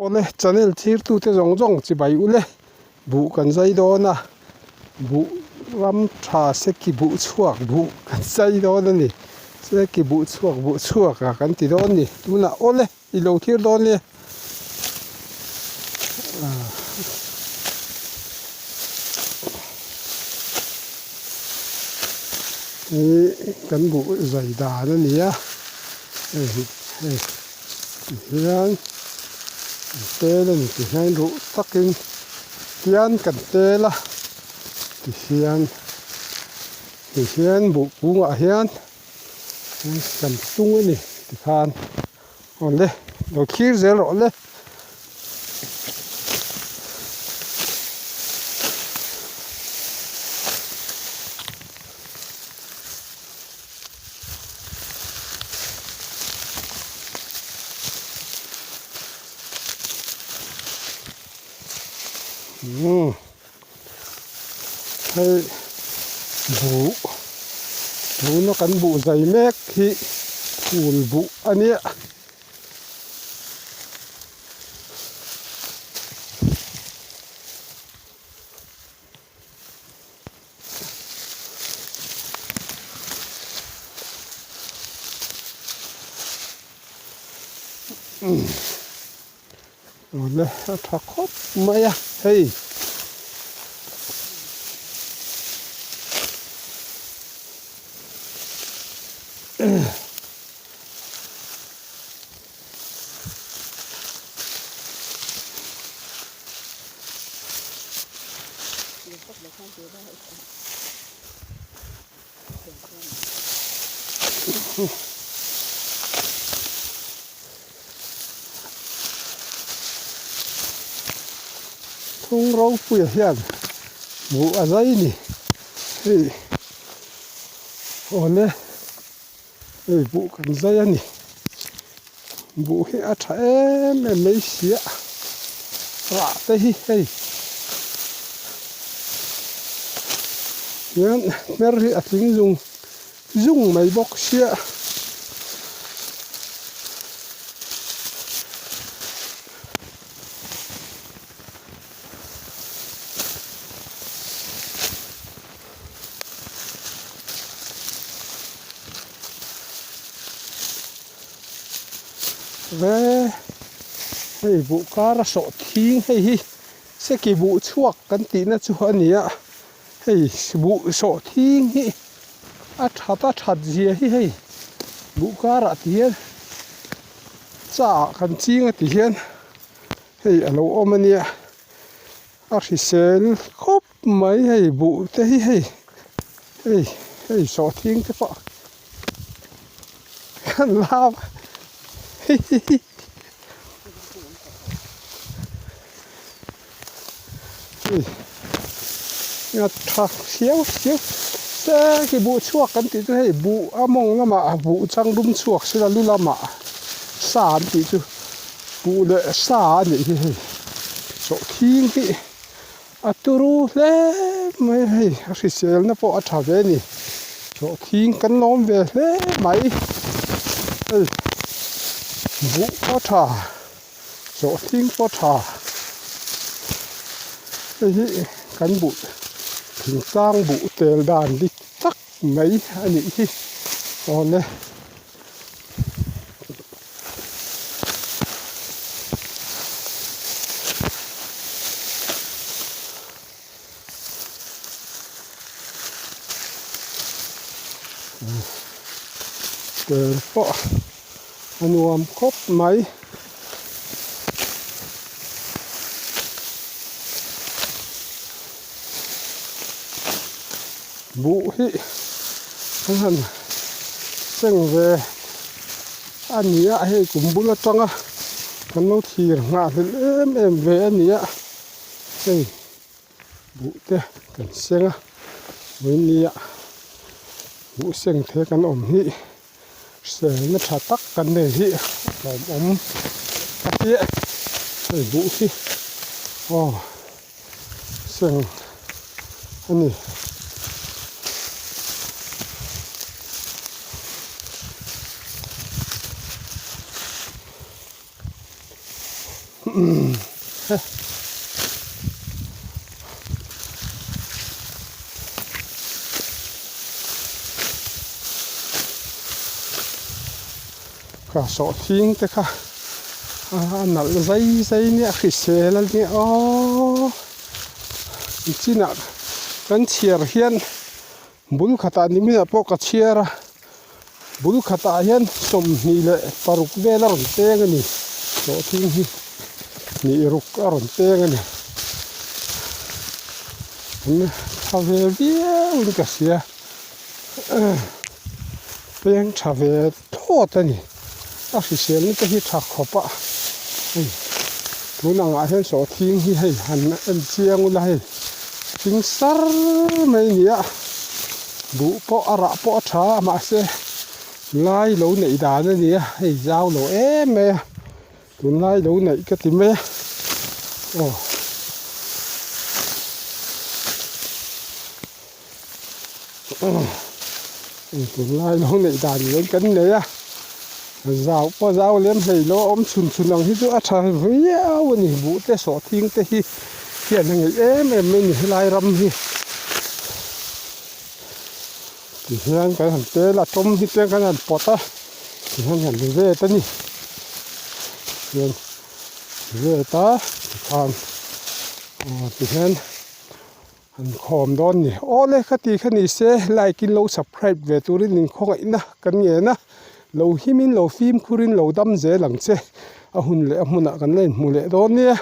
Awle channel thirtute zawng zawng chibai ule buh kan zai dawn a, buh ram tha seki buh chhuak buh kan zai dawn a ni, seki buh chhuak buh chhuak a kan ti dawn a ni tunah awle i lo thlir dawn nia. Hi kan buh zai dan a ni a hei hei tihian an tel a ni tihian ruh takin tian kan tel a tihian tihian buh kungah hian kan tung a ni tikhan awle lo thlir zel rawh le. Umm hei buh tuna kan buh zai mek hi phul buh a nia. Awle a tha khawp mai a hei. Thung ropuia hian hmuh a zai ni hei awle hei buh kan zai a ni buh hi a tha em em mai si a rah te hi hei hian hmer hi a tling zung zung mai bawk sia. Ve hei buh kar a sawh thing hei hi seki buh chhuak kan tihna chu a ni a. Hei buh sawh thing hi a that a that zia hi hei buh karah ti hian cha ah kan ching a ti hian hei a lo awm a nia a hrisel khawp mai hei buh te hi hei hei hei sawh thing te pawh kan lam hihihi. A tha siau siau se khi buh chhuak kan tih chu hei buh a mawng lamah buh chang dum chhuak sela lu lamah sa an tih chu buh leh sa a nih hi hei sawhthing hi a turu hle mai a hei a hriselna pawh a tha ve a ni sawhthing kan lawm ve hle mai hei buh pawh a tha. Sawhthing pawh tha hei hi kan buh thingtlang buh tel dan dik tak mai a nih hi awle. Tel pawh a nuam khawp mai. Buh hi an han seng ve a ni a hei kum bul atanga kan lo thlir nghah hlelh em em ve a ni a hei. Buh te kan seng a vawinia buh seng the kan awm hi hriselna tha tak kan nei hi a hlawmawm a tia hei buh hi aw seng a ni. Kha sawhthing te kha a nalh zai zai nia a hrisel a nia aww nichinah kan chhiar hian bul khatah ni minah pawh ka chhiar a bul khatah hian 26 vel a rawn peng a ni sawhthing hi hnih ruk a rawn peng a ni tha ve viau in ka hria. Peng tha ve thawt a ni. A hriselna te hi tha khawp a hei tun angah hian sawhthing hi hei han en chiang ula hei thing sar mai a ni a buh pawh a rah pawh a tha a mahse lai lo neih dan a ni a hei zau lo em mai a tunlai lo neih ka ti mai a aw. Tunlai lo neih dan hian kan nei a zau pawh zau lem hlei lo a awm chhun chhun ang hi chu a tha viau a ni buh te sawhthing te hi hian a ngeih em em mai a ni helai ram hi tihian kan han tel a tawm hi te kan han pawt a tihian han vet a ni tihian vet a tikhan aw tihian. An khawm dawn ni. Awle ka ti kha ni se like in lo subscribe ve turin in khawngaihna kan ngen a, lo him in lo fimkhur in lo dam zel ang che. A hun leh a hmunah kan la inhmu leh dawn nia.